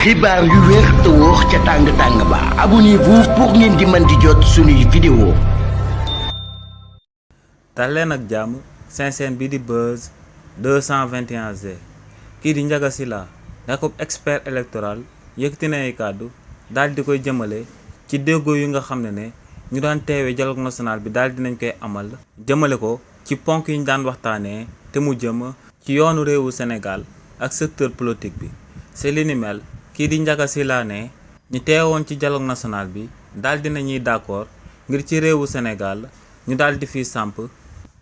xibaar yu wér te wóor ca tàng-tàng ba abonnez-vous pour ngeen di mën di jot suñuy vidéo. dal leen ak jàmm seen chaîne bi di Buzz 221G kii di Ndiaga Sylla nekk expert électoral yëkkati na ay kàddu daal di koy jëmale ci déggoo yu nga xam ne ñu daan teewee dialogue national bi daal dinañ koy amal jëmale ko ci ponk yi ñu daan waxtaanee te mu jëm ci yoonu réewu Sénégal ak secteur politique bi. c'est li ni mel kii di Ndiaga Sylla ne ñu teewoon ci dialogue national bi daal dinañuy d'accord ngir ci réewu Sénégal ñu daal di fiy samp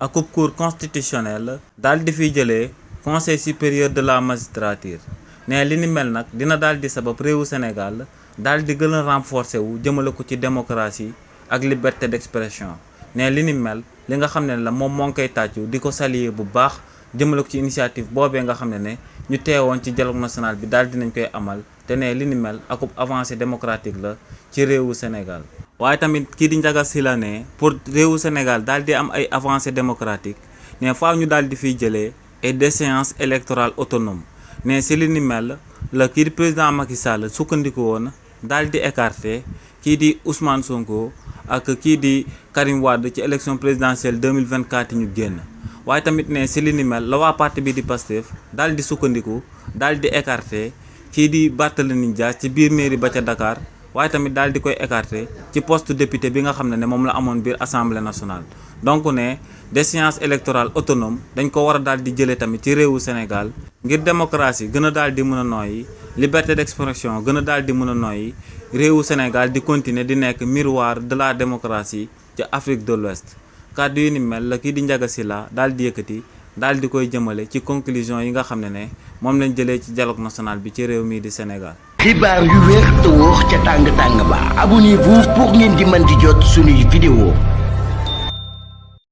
ak cour constitutionnel daal di fiy jëlee conseil supérieur de la magistrature ne li ni mel nag dina daal di sabab réewu Sénégal daal di gën a renforcer wu jëmale ko ci démocratie ak liberté d'expression ne li ni mel li nga xam ne la moom moo ngi koy tàccu di ko saluer bu baax jëmale ko ci initiative boobee nga xam ne ñu teewoon ci dialogue national bi daal dinañ koy amal te ne li ni mel akub avancée démocratique la ci réewu Sénégal. waaye tamit kii di Ndiaga Sylla ne pour réewu Sénégal daal di am ay avancée démocratique ne faaw ñu daal di fiy jëlee ay déchéances électorales autonomes ne si li ni mel la kii di président Macky Sall sukkandiku woon daal di écarter kii di Ousmane Sonko ak kii di Karim Wade ci élection présidentielle 2024 ñu génn. waaye tamit ne si li ni mel la waa parti bi di Pastef daal di sukkandiku daal di écarter kii di Barthélémy Dias ci biir mairie ba ca Dakar waaye tamit daal di koy écarter ci poste député bi nga xam ne moom la amoon biir assemblée nationale. donc ne déchéance électorale autonome dañ ko war a daal di jëlee tamit ci réewu Sénégal ngir démocratie gën a daal di mën a nooyi liberté d'expression gën a daal di mën a nooyi réewu Sénégal di continuer di nekk miroir de la démocratie ci Afrique de l'Ouest. kàddu yu ni mel la kii di Ndiaga Sylla daal di yëkkati daal di koy jëmale ci conclusion yi nga xam ne moom lañ jëlee ci dialogue national bi ci réew mii di Sénégal. xibaar yu wér te wóor ca tàng-tàng ba abonnez-vous pour ngeen di mën di jot suñuy vidéo.